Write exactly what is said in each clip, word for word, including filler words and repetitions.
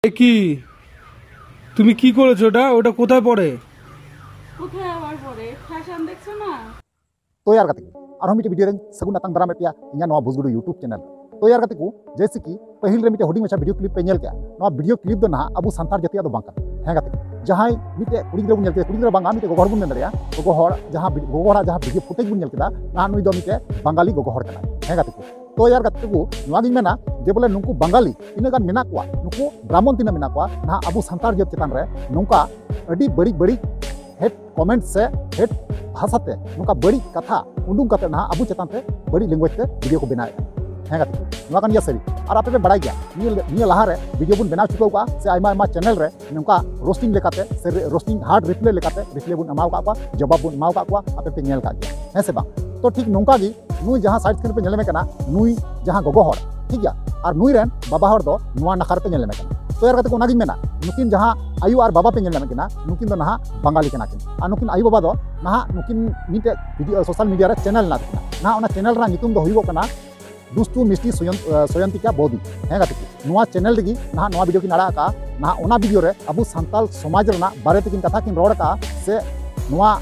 এ কি, তুমি কি করেছো ওটা? ওটা কোথায় পড়ে? কোথায় আবার পড়ে? ফ্যাশন দেখছো না? ᱛᱚ ᱭᱟᱨ ᱜᱟᱛᱮ ᱠᱚ, ᱟᱨᱦᱚᱸ ᱢᱤᱫᱴᱮᱡ ᱵᱷᱤᱰᱤᱭᱳ ᱨᱮᱧ ᱥᱟᱹᱜᱩᱱ ᱟᱛᱟᱝ ᱫᱟᱨᱟᱢᱮᱫ ᱯᱮᱭᱟ ᱤᱧᱟᱹᱜ ᱱᱚᱣᱟ ᱵᱩᱡᱽᱜᱩᱰᱩ YouTube ᱪᱮᱱᱮᱞ ᱨᱮ᱾ ᱛᱚ ᱭᱟᱨ ᱜᱟᱛᱮ ᱠᱚ, ᱡᱮᱭᱥᱮ ᱠᱤ ᱯᱟᱹᱦᱤᱞ ᱨᱮ ᱢᱤᱫᱴᱮᱡ ᱦᱩᱰᱤᱧ ᱢᱟᱪᱷᱟ ᱵᱷᱤᱰᱤᱭᱳ ᱠᱞᱤᱯ ᱯᱮ ᱧᱮᱞ ᱠᱮᱜᱼᱟ, ᱱᱚᱣᱟ ᱵᱷᱤᱰᱤᱭᱳ ᱠᱞᱤᱯ ᱫᱚ ᱱᱟᱦᱟᱜ ᱟᱵᱚ ᱥᱟᱱᱛᱟᱲ ᱡᱟᱹᱛᱤᱭᱟᱜ ᱫᱚ ᱵᱟᱝ ᱠᱟᱱᱟ᱾ ᱦᱮᱸ ᱜᱟᱛᱮ ᱠᱚ, ᱡᱟᱦᱟᱸᱭ ᱢᱤᱫᱴᱮᱡ ᱠᱩᱲᱤ ᱜᱤᱫᱽᱨᱟᱹ ᱵᱚᱱ ᱧᱮᱞ ᱠᱮᱫᱟ, ᱠᱩᱲᱤ ᱜᱤᱫᱽᱨᱟᱹ ᱵᱟᱝᱟ, ᱢᱤᱫᱴᱮᱡ ᱜᱚᱜᱚ ᱦᱚᱲ ᱵᱚᱱ ᱢᱮᱱ ᱫᱟᱲᱮᱭᱟᱜᱼᱟ, ᱜᱚᱜᱚ ᱦᱚᱲ ᱡᱟᱦᱟᱸ ᱵᱷᱤ- ᱜᱚᱜᱚ ᱦᱚᱲᱟᱜ ᱡᱟᱦᱟᱸ ᱵᱷᱤᱰᱤᱭᱳ ᱯᱷᱩᱴᱮᱡᱽ ᱵᱚᱱ ᱧᱮᱞ ᱠᱮᱫᱟ, ᱱᱟᱦᱟᱜ ᱱᱩᱭ ᱫᱚ ᱢᱤᱫᱴᱮᱡ ᱵᱟᱝᱜᱟᱞᱤ ᱜᱚᱜᱚ ᱦᱚᱲ ᱠᱟᱱᱟᱭ᱾ ᱦᱮᱸ ᱜᱟᱛᱮ ᱠᱚ, ᱛᱚ ᱭᱟᱨ ᱜᱟᱛᱮ ᱠᱚ, ᱱᱚᱣᱟ ᱜᱤᱧ ᱢᱮᱱᱟ ᱡᱮ ᱵᱚᱞᱮ ᱱᱩᱠᱩ ᱵᱟᱝᱜᱟᱞᱤ ᱛᱤᱱᱟᱹᱜ ᱜᱟᱱ ᱢᱮᱱᱟᱜ ᱠᱚᱣᱟ, ᱱᱩᱠᱩ ᱵᱨᱟᱦᱢᱚᱱ ᱛᱤᱱᱟᱹᱜ ᱢᱮᱱᱟᱜ ᱠᱚᱣᱟ, ᱱᱟᱦᱟᱜ ᱟᱵᱚ ᱥᱟᱱᱛᱟᱲ ᱡᱟᱹᱛ ᱪᱮᱛᱟᱱ ᱨᱮ ᱱᱚᱝᱠᱟ ᱟᱹᱰᱤ ᱵᱟᱹᱲᱤᱡ ᱵᱟᱹᱲᱤᱡ ᱦᱮᱴ ᱠᱚᱢᱮᱱᱴ ᱥᱮ ᱦᱮᱴ ᱵᱷᱟᱥᱟᱛᱮ ᱱᱚᱝᱠᱟ ᱵᱟᱹᱲᱤᱡ ᱠᱟᱛᱷᱟ ᱩᱰᱩᱝ ᱠᱟᱛᱮ ᱱᱟᱦᱟᱜ ᱟᱵᱚ ᱪᱮᱛᱟᱱ ᱛᱮ ᱵᱟᱹᱲᱤᱡ ᱞᱮᱝᱜᱩᱭᱮᱡᱽ ᱛᱮ ᱵᱷᱤᱰᱤᱭᱳ ᱠᱚ ᱵᱮᱱᱟᱣᱮᱫ ᱠᱟᱱᱟ᱾ ᱦᱮᱸ ᱜᱟᱛᱮ ᱠᱚ, ᱱᱚᱣᱟ ᱠᱟᱱ ᱜᱮᱭᱟ ᱥᱟᱹᱨᱤ᱾ ᱟᱨ ᱟᱯᱮ ᱯᱮ ᱵᱟᱲᱟᱭ ᱜᱮᱭᱟ, ᱱᱤᱭᱟᱹ ᱱᱤᱭᱟᱹ ᱞᱟᱦᱟᱨᱮ ᱵᱷᱤᱰᱤᱭᱳ ᱵᱚᱱ ᱵᱮᱱᱟᱣ ᱪᱩᱠᱟᱹᱣ ᱠᱟᱜᱼᱟ ᱥᱮ ᱟᱭᱢᱟ ᱟᱭᱢᱟ ᱪᱮᱱᱮᱞ ᱨᱮ ᱱᱚᱝᱠᱟ ᱨᱳᱥᱴᱤᱝ ᱞᱮᱠᱟᱛᱮ ᱥᱮ ᱨᱳᱥᱴᱤᱝ ᱦᱟᱨᱰ ᱨᱤᱯᱞᱟᱭ ᱞᱮᱠᱟᱛᱮ ᱨᱤᱯᱞᱟᱭ ᱵᱚᱱ ᱮᱢᱟᱣ ᱠᱟᱜ ᱠᱚᱣᱟ, ᱡᱚᱵᱟᱵ ᱵᱚᱱ ᱮᱢᱟᱣ ᱠᱟᱜ ᱠᱚᱣᱟ, ᱟᱯᱮ ᱯᱮ ᱧᱮᱞ ᱠᱟᱜ ᱜᱮᱭᱟ, ᱦᱮᱸ ᱥᱮ ᱵᱟᱝ? ᱛᱚ ᱴᱷᱤᱠ ᱱᱚᱝᱠᱟ ᱜᱮ ᱱᱩᱭ ᱡᱟᱦᱟᱸ ᱥᱟᱭᱤᱰ ᱥᱠᱨᱤᱱ ᱨᱮᱯᱮ ᱧᱮᱞᱮ ᱠᱟᱱᱟ, ᱱᱩᱭ ᱡᱟᱦᱟᱸ ᱜᱚᱜᱚ ᱦᱚᱲ, ᱴᱷᱤᱠ ᱜᱮᱭᱟ, ᱟᱨ ᱱᱩᱭ ᱨᱮᱱ ᱵᱟᱵᱟ ᱦᱚᱲ ᱫᱚ ᱱᱚᱣᱟ ᱱᱟᱠᱷᱟ ᱨᱮᱯᱮ ᱧᱮᱞᱮ ᱠᱟᱱᱟ᱾ ᱛᱚ ᱭᱟᱨ ᱜᱟᱛᱮ ᱠᱚ, ᱚᱱᱟᱜᱤᱧ ᱢᱮᱱᱟ, ᱱᱩᱠᱤᱱ ᱡᱟᱦᱟᱸ ᱟᱭᱳ ᱟᱨ ᱵᱟᱵᱟ ᱯᱮ ᱧᱮᱞ ᱧᱟᱢᱮᱫ ᱠᱤᱱᱟ, ᱱᱩᱠᱤᱱ ᱫᱚ ᱱᱟᱦᱟᱜ ᱵᱟᱝᱜᱟᱞᱤ ᱠᱟᱱᱟ ᱠᱤᱱ᱾ ᱟᱨ ᱱᱩᱠᱤᱱ ᱟᱭᱳ ᱵᱟᱵᱟ ᱫᱚ ᱱᱟᱦᱟᱜ ᱱᱩᱠᱤᱱ ᱢᱤᱫᱴᱮᱡ ᱵᱷᱤᱰᱤᱭᱳ ᱥᱳᱥᱟᱞ ᱢᱤᱰᱤᱭᱟ ᱨᱮ ᱪᱮᱱᱮᱞ ᱢᱮᱱᱟᱜ ᱛᱟᱹᱠᱤᱱᱟ᱾ ᱱᱟᱦᱟᱜ ᱚᱱᱟ ᱪᱮᱱᱮᱞ ᱨᱮᱱᱟᱜ ᱧᱩᱛᱩᱢ ᱫᱚ ᱦᱩᱭᱩᱜᱚᱜ ᱠᱟᱱᱟ ᱫᱩᱥᱴᱩ ᱢᱤᱥᱴᱤ ᱥᱚᱭᱚᱱ-, ᱥᱚᱭᱚᱱᱛᱤᱠᱟ ᱵᱚᱫᱤ᱾ ᱦᱮᱸ ᱜᱟᱛᱮ ᱠᱚ, ᱱᱚᱣᱟ ᱪᱮᱱᱮᱞ ᱨᱮᱜᱮ ᱱᱟᱦᱟᱜ ᱱᱚᱣᱟ ᱵᱷᱤᱰᱤᱭᱳ ᱠᱤᱱ ᱟᱲᱟᱜ ᱟᱠᱟᱫᱼᱟ᱾ ᱱᱟᱦᱟᱜ ᱚᱱᱟ ᱵᱷᱤᱰᱤᱭᱳ ᱨᱮ ᱟᱵᱚ ᱥᱟᱱᱛᱟᱞ ᱥᱚᱢᱟᱡᱽ ᱨᱮᱱᱟᱜ ᱵᱟᱨᱮ ᱛᱮᱠᱤᱱ ᱠᱟᱛᱷᱟ ᱠᱤᱱ ᱨᱚᱲ ᱟᱠᱟᱫᱼᱟ ᱥᱮ ᱱᱚᱣᱟ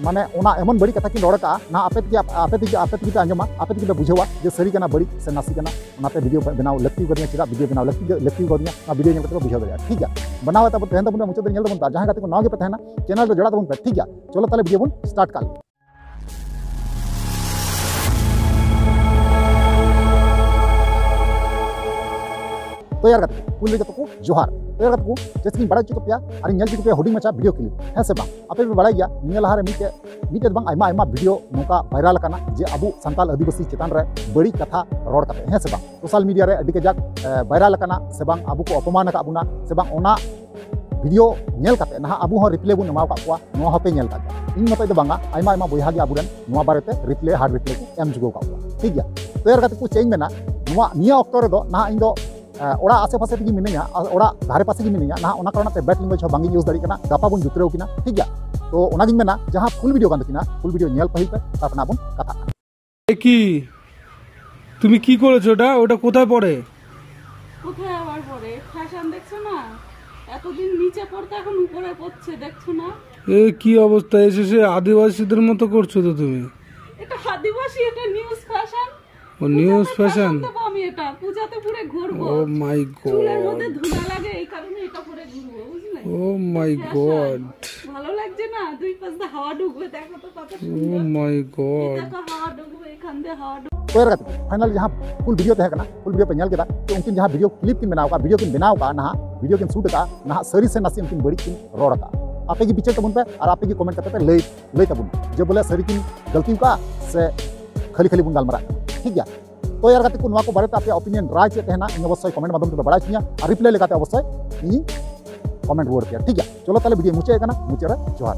ᱢᱟᱱᱮ ᱚᱱᱟ ᱮᱢᱚᱱ ᱵᱟᱹᱲᱤᱡ ᱠᱟᱛᱷᱟ ᱠᱤᱱ ᱨᱚᱲ ᱟᱠᱟᱫᱼᱟ, ᱱᱟᱦᱟᱜ ᱟᱯᱮ ᱛᱮᱜᱮ, ᱟᱯᱮ ᱛᱮᱜᱮ, ᱟᱯᱮ ᱛᱮᱜᱮ ᱯᱮ ᱟᱸᱡᱚᱢᱟ, ᱟᱯᱮ ᱛᱮᱜᱮ ᱯᱮ ᱵᱩᱡᱷᱟᱹᱣᱟ ᱡᱮ ᱥᱟᱹᱨᱤ ᱠᱟᱱᱟ ᱵᱟᱹᱲᱤᱡ ᱥᱮ ᱱᱟᱥᱮ ᱠᱟᱱᱟ᱾ ᱚᱱᱟᱛᱮ ᱵᱷᱤᱰᱤᱭᱳ ᱵᱮᱱᱟᱣ ᱞᱟᱹᱠᱛᱤ ᱠᱟᱫᱤᱧᱟ᱾ ᱪᱮᱫᱟᱜ ᱵᱷᱤᱰᱤᱭᱳ ᱵᱮᱱᱟᱣ ᱞᱟᱹᱠᱛᱤ, ᱞᱟᱹᱠᱛᱤ ᱠᱟᱫᱤᱧᱟ? ᱚᱱᱟ ᱵᱷᱤᱰᱤᱭᱳ ᱧᱮᱞ ᱠᱟᱛᱮ ᱯᱮ ᱵᱩᱡᱷᱟᱹᱣ ᱫᱟᱲᱮᱭᱟᱜᱼᱟ, ᱴᱷᱤᱠ ᱜᱮᱭᱟ? ᱵᱮᱱᱟᱣ ᱠᱟᱛᱮ ᱟᱵᱚ ᱛᱟᱦᱮᱱ ᱛᱟᱵᱚᱱ ᱯᱮ, ᱢᱩᱪᱟᱹᱫ ᱫᱷᱟᱹᱵᱤᱡ ᱧᱮᱞ ᱛᱟᱵᱚᱱ ᱯᱮ᱾ ᱟᱨ ᱡᱟᱦᱟᱸᱭ ᱜᱟᱛᱮ ᱠᱚ ᱱᱟᱣᱟ ᱜᱮᱯᱮ ᱛᱟᱦᱮᱱᱟ, ᱪᱮᱱᱮᱞ ᱫᱚ ᱡᱚᱲᱟᱜ ᱛᱟᱵᱚᱱ ᱯᱮ, ᱴᱷᱤᱠ ᱜᱮᱭᱟ? ᱪᱚᱞᱚ ᱛᱟᱦᱚᱞᱮ ᱵᱷᱤᱰᱤᱭᱳ ᱵᱚᱱ ᱥᱴᱟᱨᱴ ᱠᱟᱜ ᱞᱮᱜᱮ᱾ ᱛᱚ ᱭᱟᱨ ᱜᱟᱛᱮ ᱠᱚ, ᱯᱩᱭᱞᱩ ᱡᱚᱛᱚ ᱠᱚ ᱡᱚᱦᱟᱨ᱾ ᱛᱚ ᱭᱟᱨ ᱜᱟᱛᱮ ᱠᱚ, ᱡᱮᱭᱥᱮ ᱠᱤᱧ ᱵᱟᱲᱟᱭ ᱦᱚᱪᱚ ᱠᱮᱫ ᱯᱮᱭᱟ ᱟᱨᱤᱧ ᱧᱮᱞ ᱦᱚᱪᱚ ᱠᱮᱫ ᱯᱮᱭᱟ ᱦᱩᱰᱤᱧ ᱢᱟᱪᱷᱟ ᱵᱷᱤᱰᱤᱭᱳ ᱠᱞᱤᱯ, ᱦᱮᱸ ᱥᱮ ᱵᱟᱝ? ᱟᱯᱮ ᱯᱮ ᱵᱟᱲᱟᱭ ᱜᱮᱭᱟ, ᱱᱤᱭᱟᱹ ᱞᱟᱦᱟᱨᱮ ᱢᱤᱫᱴᱮᱡ, ᱢᱤᱫᱴᱮᱡ ᱫᱚ ᱵᱟᱝ, ᱟᱭᱢᱟ ᱟᱭᱢᱟ ᱵᱷᱤᱰᱤᱭᱳ ᱱᱚᱝᱠᱟ ᱵᱷᱟᱭᱨᱟᱞ ᱟᱠᱟᱱᱟ ᱡᱮ ᱟᱵᱚ ᱥᱟᱱᱛᱟᱞ ᱟᱹᱫᱤᱵᱟᱹᱥᱤ ᱪᱮᱛᱟᱱ ᱨᱮ ᱵᱟᱹᱲᱤᱡ ᱠᱟᱛᱷᱟ ᱨᱚᱲ ᱠᱟᱛᱮ, ᱦᱮᱸ ᱥᱮ ᱵᱟᱝ? ᱥᱳᱥᱟᱞ ᱢᱤᱰᱤᱭᱟ ᱨᱮ ᱟᱹᱰᱤ ᱠᱟᱡᱟᱠ, ᱮ, ᱵᱷᱟᱭᱨᱟᱞ ᱟᱠᱟᱱᱟ ᱥᱮ ᱵᱟᱝ, ᱟᱵᱚ ᱠᱚ ᱚᱯᱚᱢᱟᱱ ᱟᱠᱟᱫ ᱵᱚᱱᱟ ᱥᱮ ᱵᱟᱝ, ᱚᱱᱟ ᱵᱷᱤᱰᱤᱭᱳ ᱧᱮᱞ ᱠᱟᱛᱮ ᱱᱟᱦᱟᱜ ᱟᱵᱚ ᱦᱚᱸ ᱨᱤᱯᱞᱟᱭ ᱵᱚᱱ ᱮᱢᱟᱣ ᱟᱠᱟᱫ ᱠᱚᱣᱟ, ᱱᱚᱣᱟ ᱦᱚᱸᱯᱮ ᱧᱮᱞ ᱠᱟᱜ ᱜᱮᱭᱟ᱾ ᱤᱧ ᱢᱚᱛᱚᱡ ᱫᱚ ᱵᱟᱝᱟ, ᱟᱭᱢᱟ ᱟᱭᱢᱟ ᱵᱚᱭᱦᱟ ᱜᱮ ᱟᱵᱚᱨᱮᱱ ᱱᱚᱣᱟ ᱵᱟᱨᱮᱛᱮ ᱨᱤᱯᱞᱟᱭ, ᱦᱟᱨᱰ ᱨᱤᱯᱞᱟᱭ ᱠᱚ ᱮᱢ ᱪᱩᱠᱟᱹᱣ ᱟᱠᱟᱫ ᱠᱚᱣᱟ, ᱴᱷᱤᱠ ᱜᱮᱭᱟ? ᱛᱚ ᱭᱟᱨ ᱜᱟᱛᱮ ᱠᱚ, ᱪᱮᱫ ᱤᱧ ᱢᱮᱱᱟ, ᱱᱚᱣᱟ ᱱᱤᱭᱟᱹ ᱚᱠᱛᱚ ᱨᱮᱫᱚ ᱱᱟᱦᱟᱜ ᱤᱧ ᱫᱚ, ᱮ, ᱚᱲᱟᱜ ᱟᱥᱮ ᱯᱟᱥᱮ ᱛᱮᱜᱮ ᱢᱤᱱᱟᱹᱧᱟ, ᱟᱨ ᱚᱲᱟᱜ ᱫᱷᱟᱨᱮ ᱯᱟᱥᱮ ᱜᱮ ᱢᱤᱱᱟᱹᱧᱟ᱾ ᱱᱟᱦᱟᱜ ᱚᱱᱟ ᱠᱟᱨᱚᱱ ᱛᱮ ᱵᱮᱰ ᱞᱮᱝᱜᱩᱭᱮᱡᱽ ᱦᱚᱸ ᱵᱟᱝ ᱤᱧ ᱤᱭᱩᱡᱽ ᱫᱟᱲᱮᱭᱟᱜ ᱠᱟᱱᱟ᱾ ᱜᱟᱯᱟ ᱵᱚᱱ ᱡᱩᱛᱨᱟᱹᱣ ᱠᱤᱱᱟ, ᱴᱷᱤᱠ ᱜᱮᱭᱟ? ᱛᱚ ᱚᱱᱟᱜᱤᱧ ᱢᱮᱱᱟ, ᱡᱟᱦᱟᱸ ᱯᱷᱩᱞ ᱵᱷᱤᱰᱤᱭᱳ ᱠᱟᱱ ᱛᱟᱹᱠᱤᱱᱟ, ᱯᱷᱩᱞ ᱵᱷᱤᱰᱤᱭᱳ ᱧᱮᱞ ᱯᱟᱹᱦᱤᱞ ᱯᱮ, ᱛᱟᱨᱯᱚᱨ ᱱᱟᱦᱟᱜ ᱵᱚᱱ ᱠᱟᱛᱷᱟᱜ ᱠᱟᱱᱟ᱾ এ কি, তুমি কি করেছো ওটা? ওটা কোথায় পড়ে? কোথায় আবার পড়ে? ফ্যাশন দেখছো না? এতদিন নিচে পড়তে এখন উপরে পড়ছে, দেখছো না? এ কি অবস্থা? এসে সে আদিবাসীদের মতো করছো তো তুমি। এটা আদিবাসী, এটা নিউজ ফ্যাশন। ও, নিউজ ফ্যাশন। দেবো আমি এটা, পূজাতে পরে ঘুরবো। ও মাই গড। চুলের মধ্যে ধুলা লাগে, এই কারণে এটা পরে ঘুরবো, বুঝলে? ও মাই গড। ভালো লাগছে না? দুই পাশ দিয়ে হাওয়া ঢুকবে, দেখো তো কত সুন্দর। ও মাই গড। দেখো হাওয়া ঢুকবে, এখান দিয়ে হাওয়া ঢুকবে। ᱛᱚ ᱭᱟᱨ ᱜᱟᱛᱮ ᱠᱚ, ᱯᱷᱟᱭᱱᱟᱞ ᱡᱟᱦᱟᱸ ᱯᱷᱩᱞ ᱵᱷᱤᱰᱤᱭᱳ ᱛᱟᱦᱮᱸ ᱠᱟᱱᱟ, ᱯᱷᱩᱞ ᱵᱷᱤᱰᱤᱭᱳ ᱯᱮ ᱧᱮᱞ ᱠᱮᱫᱟ᱾ ᱛᱚ ᱩᱱᱠᱤᱱ ᱡᱟᱦᱟᱸ ᱵᱷᱤᱰᱤᱭᱳ ᱠᱞᱤᱯ ᱠᱤᱱ ᱵᱮᱱᱟᱣ ᱟᱠᱟᱫᱼᱟ, ᱵᱷᱤᱰᱤᱭᱳ ᱠᱤᱱ ᱥᱩᱴ ᱟᱠᱟᱫᱼᱟ, ᱱᱟᱦᱟᱜ ᱥᱟᱹᱨᱤ ᱥᱮ ᱱᱟᱥᱮ ᱩᱱᱠᱤᱱ ᱵᱟᱹᱲᱤᱡ ᱠᱤᱱ ᱨᱚᱲ ᱟᱠᱟᱫᱼᱟ᱾ ᱟᱯᱮ ᱜᱮ ᱵᱤᱪᱟᱹᱨ ᱛᱟᱵᱚᱱ ᱯᱮ ᱟᱨ ᱟᱯᱮ ᱜᱮ ᱠᱚᱢᱮᱱᱴ ᱠᱟᱛᱮ ᱯᱮ ᱞᱟᱹᱭ, ᱞᱟᱹᱭ ᱛᱟᱵᱚᱱ ᱯᱮ ᱡᱮ ᱵᱚᱞᱮ ᱥᱟᱹᱨᱤ ᱠᱤᱱ ᱜᱟᱹᱞᱛᱤ ᱟᱠᱟᱫᱼᱟ ᱥᱮ ᱠᱷᱟᱹᱞᱤ ᱠᱷᱟᱹᱞᱤ ᱵᱚᱱ ᱜᱟᱞᱢᱟᱨᱟᱜ ᱠᱟᱱᱟ᱾ ᱴᱷᱤᱠ ᱜᱮᱭᱟ? ᱛᱚ ᱭᱟᱨ ᱜᱟᱛᱮ ᱠᱚ, ᱱᱚᱣᱟ ᱠᱚ ᱵᱟᱨᱮᱛᱮ ᱟᱯᱮᱭᱟᱜ ᱚᱯᱤᱱᱤᱭᱚᱱ, ᱨᱟᱭ ᱪᱮᱫ ᱛᱟᱦᱮᱱᱟ, ᱤᱧ ᱚᱵᱚᱥᱥᱳᱭ ᱠᱚᱢᱮᱱᱴ ᱢᱟᱫᱽᱫᱷᱚᱢ ᱛᱮᱯᱮ ᱵᱟᱲᱟᱭ ᱦᱚᱪᱚᱧᱟ ᱟᱨ ᱨᱤᱯᱞᱟᱭ ᱞᱮᱠᱟᱛᱮ ᱚᱵᱚᱥᱥᱳᱭ ᱤᱧ ᱠᱚᱢᱮᱱᱴ ᱨᱩᱣᱟᱹᱲ ᱯᱮᱭᱟ᱾ ᱴᱷᱤᱠ ᱜᱮᱭᱟ? ᱪᱚᱞᱚ ᱛᱟᱦᱞᱮ ᱵᱷᱤᱰᱤᱭᱳ ᱢᱩᱪᱟᱹᱫ ᱠᱟᱱᱟ, ᱢᱩᱪᱟᱹᱫ ᱨᱮ ᱡᱚᱦᱟᱨ᱾